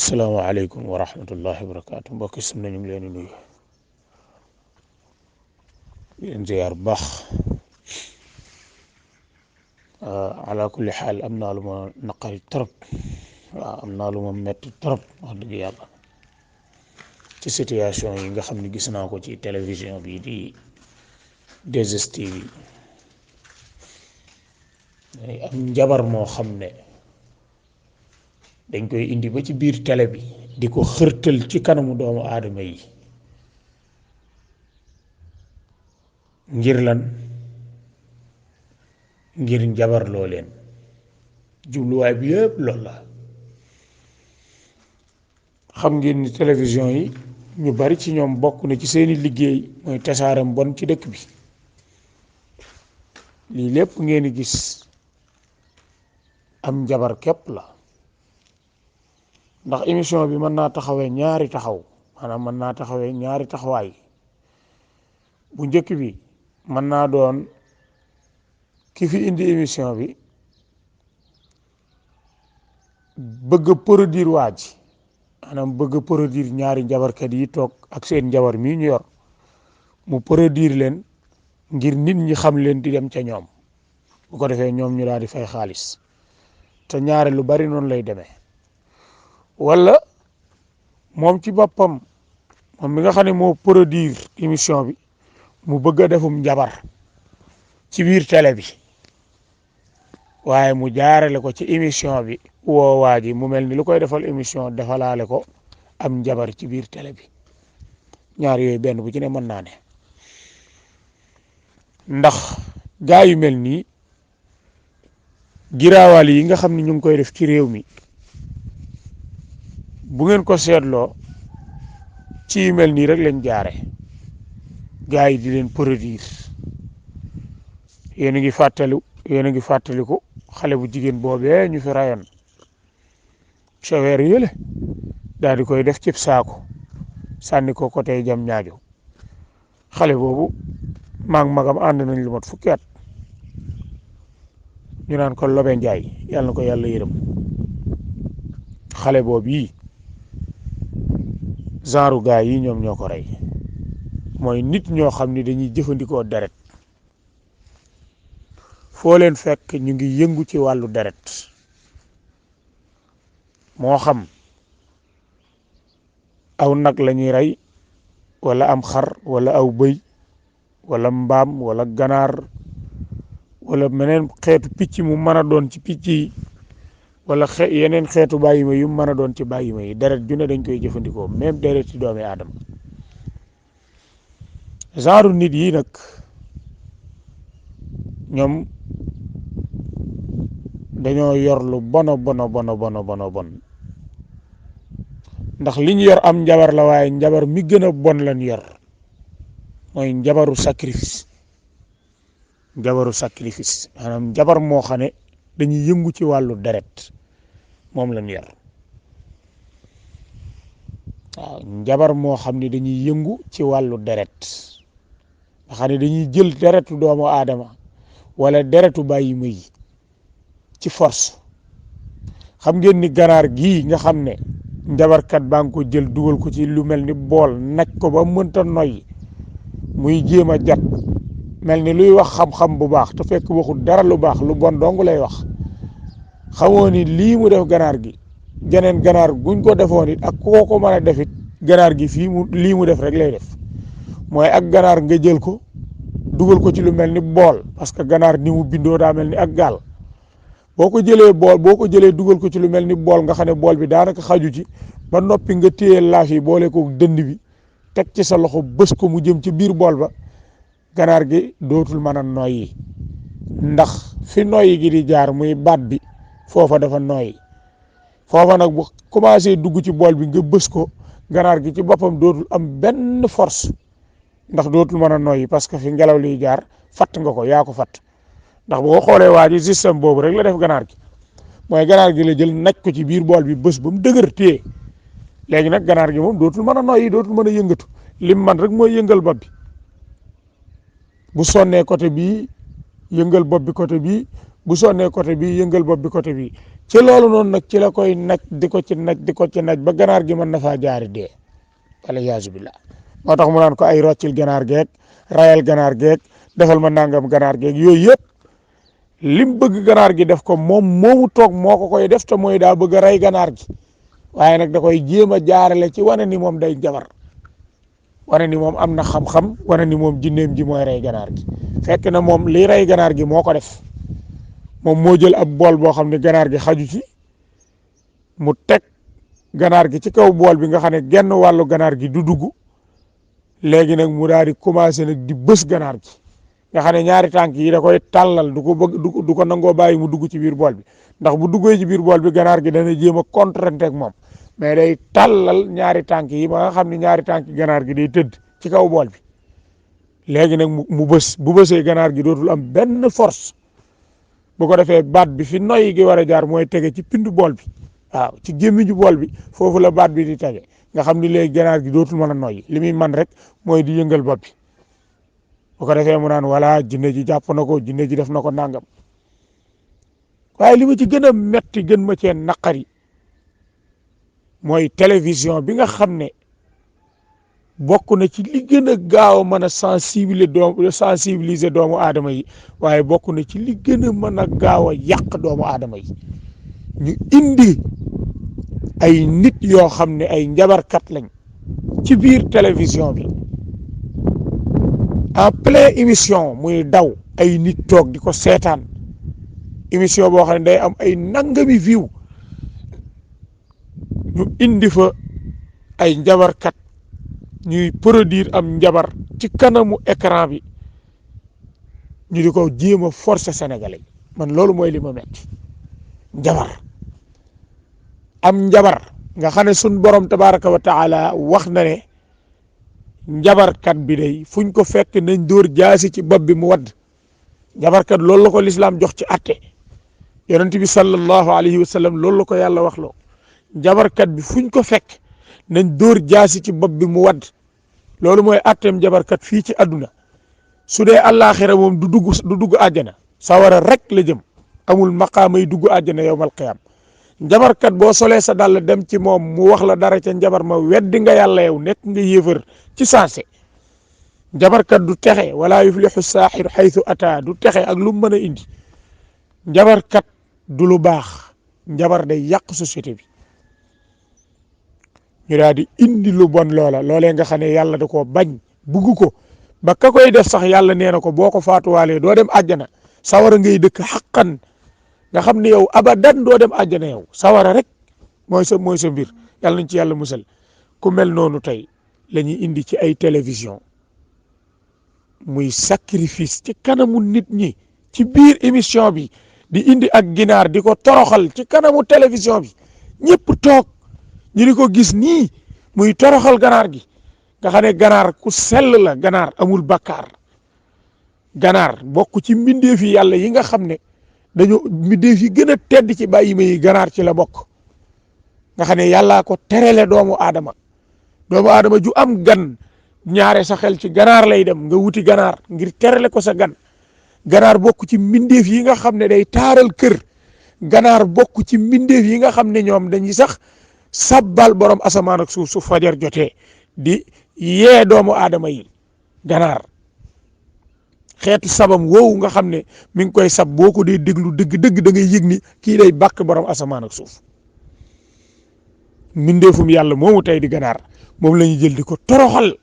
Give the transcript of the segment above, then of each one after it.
asalaamaaleykum wa rahmatullahi wa barakaatu mbokki sunna ñu ngi leen di nuyu di leen ziyaar bu baax ala kulli xaal am naa lu ma naqari trop waaw am naa lu ma metti trop wax dëgg yàlla ci situation yi nga xam ne gis naa ko ci télévision bi di 2STV am njabar moo xam ne dañ koy indi ba ci biir télé bi di ko xërtal ci kanamu doomu aadama yi ngir lan ngir njabar loo leen jubluwaay bi yëpp loolu la xam ngeen ni télévision yi ñu bari ci ñoom bokk na ci seeni liggéey mooy tasaare mbon ci dëkk bi lii lépp ngeen di gis am njabar képp la ndax émission bi mën naa taxawee ñaari taxaw maanaam mën naa taxawee ñaari taxawaay bu njëkk bi mën naa doon ki fi indi émission bi bëgg a produire waa ji maanaam bëgg a produire ñaari njabarkat yi toog ak seen njabar mii ñu yor mu produire leen ngir nit ñi xam leen di dem ca ñoom bu ko defee ñoom ñu daal di fay xaalis te ñaare lu bari noonu lay demee wala moom ci boppam moom mi nga xam ne moo produire émission bi mu bëgg a defum njabar ci biir télé bi waaye mu jaarale ko ci émission bi woo waa ji mu mel ni lu koy defal émission defalaale ko am njabar ci biir télé bi ñaar yooyu benn bu ci ne mën naa ne ndax gaa yu mel nii giraawaal yi nga xam ne ñu ngi koy def ci réew mi bu ngeen ko seetloo ci yu mel nii rek lañ jaare gaa yi di leen produire yéen a ngi fàttaliku xale bu jigéen boobee ñu fi rayoon sévère yële daal di koy def cib saako sànni ko côté jam ñaajo xale boobu maag magam ànd nañ lu mat fukki at ñu naan ko Lobe Njaay yàlla na ko yàlla yërëm xale boobu yi genre gaa yi ñoom ñoo ko rey mooy nit ñoo xam ni dañuy jëfandikoo deret foo leen fekk ñu ngi yëngu ci wàllu deret moo xam aw nag la ñuy rey wala am xar wala aw bëy wala mbaam wala ganaar wala meneen xeetu picc mu mën a doon ci picc yi wala yeneen xeetu bàyyima yu mën a doon ci bàyyima yi deret ju ne dañ koy jëfandikoo même deret ci doomi aadama genre nit yi nag ñoom dañoo yor lu bono bon ndax li ñu yor am njabar la waaye njabar mi gën a bon lañ yor mooy njabaru sacrifice maanaam njabar moo xam ne dañuy yëngu ci wàllu deret moom lañ yor waaw njabar moo xam ne dañuy yëngu ci wàllu deret nga xam ne dañuy jël deretu doomu aadama wala deretu bàyyima yi ci force xam ngeen ni ganaar gii nga xam ne njabarkat baa ngi ko jël dugal ko ci lu mel ni bool naj ko ba mënta noyyi muy jéem a jat mel ni luy wax xam-xam bu baax te fekk waxul dara lu baax lu bon dong lay wax xamoo ni lii mu def ganaar gi geneen ganaar guñ ko defoon it ak koo ko mën a def it ganaar gi lii mu def rek lay def mooy ak ganaar nga jël ko dugal ko ci lu mel ni bool parce que ganaar ni mu bindoo daa mel ni ak gaal boo ko jëlee dugal ko ci lu mel ni bool nga xam ne bool bi daanaka xaju ci ba noppi nga téye laaf yi boole ko dënd bi teg ci sa loxo bës ko mu jëm ci biir bool ba ganaar gi dootul mën a noyyi ndax fi noyyi gi di jaar muy baat bi foofa dafa noyyi foofa nag bu commencé dugg ci bool bi nga bës ko ganaar gi ci boppam dootul am benn force ndax dootul mën a noyyi parce que fi ngelaw liy jaar fatt nga ko yaa ko fatt ndax boo xoolee waa ji système boobu rek la def ganaar gi mooy ganaar gi la jël naj ko ci biir bool bi bës ba mu dëgër téye léegi nag ganaar gi moom dootul mën a noyyi dootul mën a yëngatu lim man rek mooy yëngal bopp bi bu sonnee côté bii yëngal bopp bi côté bii bu sonnee côté bii yëngal bopp bi côté bii ci loolu noonu nag ci la koy naj di ko ci naj ba ganaar gi mën na faa jaari dee wala yaasu billah moo tax mu naan ko ay roccil ganaar geeg rayal ganaar geeg defal ma nangam ganaar geeg yooyu yëpp lim bëgg ganaar gi def ko moom moomu toog moo ko koy def te mooy daa bëgg a rey ganaar gi waaye nag da koy jéem a jaarale ci wane ni moom day jabar wane ni moom am na xam-xam wane ni moom jinneem ji mooy rey ganaar gi fekk na moom liy rey ganaar gi moo ko def moom moo jël ab bool boo xam ne ganaar gi xaju ci mu teg ganaar gi ci kaw bool bi nga xam ne genn wàllu ganaar gi du dugg léegi nag mu daal di commencé nag di bës ganaar gi nga xam ne ñaari tànk yi da koy tàllal du ko bëgg du ko nangoo bàyyi mu dugg ci biir bool bi ndax bu duggee ci biir bool bi ganaar gi dana jéem a contrante ak moom mais day tàllal ñaari tànk yi ba nga xam ne ñaari tànk ganaar gi day tëdd ci kaw bool bi léegi nag mu bës bu bësee ganaar gi dootul am benn force bu ko defee baat bi fi noyyi gi war a jaar mooy tege ci pindu bool bi waaw ci gémmiñu bool bi foofu la baat bi di tege nga xam ni léegi ganaar gi dootul mën a noyyi li muy man rek mooy di yëngal bopp bi bu ko defee mu naan voilà jinne ji jàpp na ko jinne ji def na ko nangam waaye li ma ci gën a metti gën ma cee naqari mooy télévision bi nga xam ne bokk na ci li gën a gaaw a mën a sensibiliser doomu aadama yi waaye bokk na ci li gën a mën a gaaw a yàq doomu aadama yi ñu indi ay nit yoo xam ne ay njabarkat lañ ci biir télévision bi en pleine émission muy daw ay nit toog di ko seetaan émission boo xam ne day am ay nangami view ñu indi fa ay njabarkat ñuy produire am njabar ci kanamu écran bi ñu di ko jéem a forcer sénégalais man loolu mooy li ma metti njabar am njabar nga xam ne sun borom tabaraka wa taala wax na ne njabarkat bi day fuñ ko fekk nañ dóor jaasi ci bopp bi mu wadd njabarkat loolu la ko lislaam jox ci atte yonent bi sallallahu alayhi wa sallam loolu la ko yàlla wax loo njabarkat bi fuñ ko fekk nañ dóor jaasi ci bopp bi mu wadd loolu mooy atteem njabarkat fii ci àdduna su dee àllaaxira moom du dugg àjjana sawara rek la jëm amul maqaamay dugg àjjana yowmal qiyaam njabarkat boo solee sa dàll dem ci moom mu wax la dara ca njabar ma weddi nga yàlla yow nekk nga yéefar ci saase njabarkat du texe wala yuflihu saaxiru xaytu ata du texe ak lu mën a indi njabarkat du lu baax njabar day yàq société bi ñu daal di indi lu bon loolee nga xam ne yàlla da koo bañ bugg ko ba ka koy def sax yàlla nee na ko boo ko faatuwaalee doo dem àjjana sawara ngay dëkk xaqan nga xam ne yow abadan doo dem àjjana yow sawara rek mooy sa mbir yàlla nañ ci yàlla musal ku mel noonu tey la ñuy indi ci ay télévision muy sacrifice ci kanamu nit ñi ci biir émission bi di indi ak ginaar di ko toroxal ci kanamu télévision bi ñëpp toog ñu di ko gis nii muy toroxal ganaar gi nga xam ne ganaar ku sell la ganaar amul bakkaar ganaar bokk ci mbindeef yi yàlla yi nga xam ne dañoo mbindeef yi gën a tedd ci bàyyi ma yi ganaar ci la bokk nga xam ne yàllaa ko terele doomu aadama ju am gan ñaare sa xel ci ganaar lay dem nga wuti ganaar ngir terele ko sa gan ganaar bokk ci mbindeef yi nga xam ne day taaral kër ganaar bokk ci mbindeef yi nga xam ne ñoom dañuy sax sabbal borom asamaan ak suuf su fajar jotee di yee doomu aadama yi ganaar xeetu sabam woowu nga xam ne mi ngi koy sab boo ko dee déglu dëgg da ngay yëg ni kii day bàkk borom asamaan ak suuf mbindeefum yàlla moomu tey di ganaar moom la ñuy jël di ko toroxal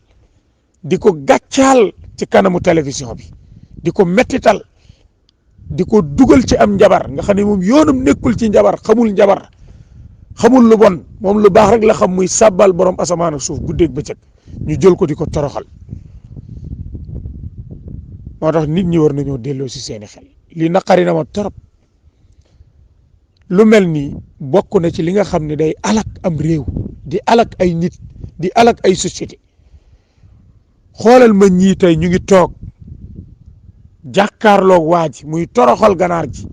di ko gàccaal ci kanamu télévision bi di ko mettital di ko dugal ci am njabar nga xam ne moom yoonum nekkul ci njabar xamul njabar xamul lu bon moom lu baax rek la xam muy sabbal borom asamaan ak suuf guddeeg bëccëg ñu jël ko di ko toroxal moo tax nit ñi war nañoo delloo si seeni xel li naqari na ma torop lu mel ni bokk na ci li nga xam ne day alak am réew di alak ay nit di alak ay société xoolal ma ñii tey ñu ngi toog jàkkaarloog waa ji muy toroxal ganaar ji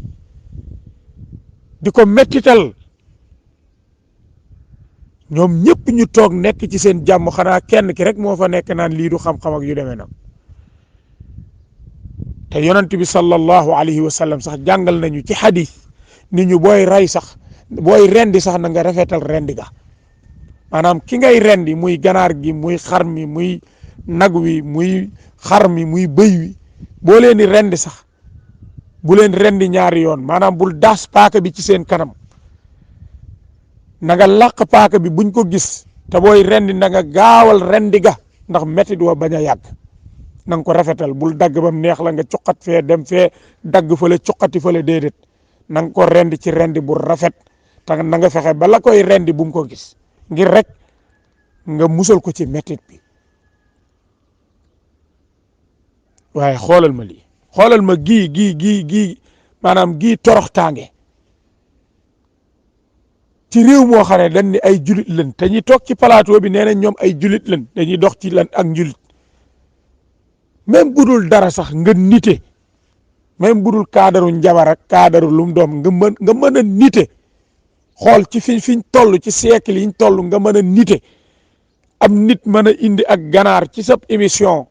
di ko mettital ñoom ñëpp ñu toog nekk ci seen jàmm xanaa kenn ki rek moo fa nekk naan lii du xam-xam ak yu demee nag te yonent bi sallallahu alayhi wa sallam sax jàngal nañu ci xadis ni ñu booy rey sax booy rendi sax na nga rafetal rendi ga maanaam ki ngay rendi muy ganaar gi muy xar mi muy nag wi muy xar mi muy bëy wi boo leen di rendi sax bu leen rendi ñaari yoon maanaam bul daas paaka bi ci seen kanam na nga làq paaka bi buñ ko gis te booy rendi na nga gaawal rendi ga ndax métti doo bañ a yàgg na nga ko rafetal bul dagg bam neex la nga cuqat fee dem fee dagg fële cuqati fële déedéet na nga ko rendi ci rendi bu rafet te na nga fexe ba la koy rendi bu mu ko gis ngir rek nga musal ko ci méttit bi waaye xoolal ma lii xoolal ma gii maanaam gii toroxtaange ci réew moo xam ne dañ ni ay julit lañ te ñi toog ci plateau bi nee nañ ñoom ay julit lañ dañuy dox ci lan ak njulit même budul dara sax nga nite même budul kaadaru njabar ak kaadaru lum doom nga mën a nite xool ci fiñ toll ci siècle yiñ toll nga mën a nite am nit mën a indi ak ganaar ci sa émission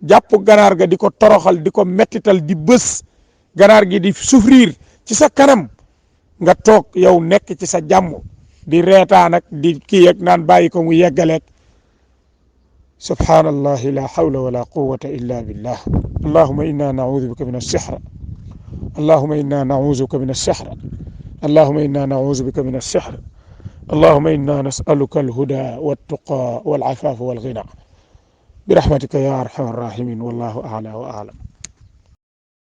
jàpp ganaar ga di ko toroxal di ko mettital di bës ganaar gi di souffrir ci sa kanam nga toog yow nekk ci sa jàmm di reetaan ak di kii ak naan bàyyi ko mu yeggaleeg subhanallahi la hawla wala quwwata illa billah allahumma inna na'udhu bika min as-sihr allahumma inna na'udhu bika min as-sihr allahumma inna na'udhu bika min as-sihr allahumma inna nas'aluka al-huda wat-tuqa wal-'afafa wal-ghina برحمتك يا أرحم الراحمين والله أعلى وأعلم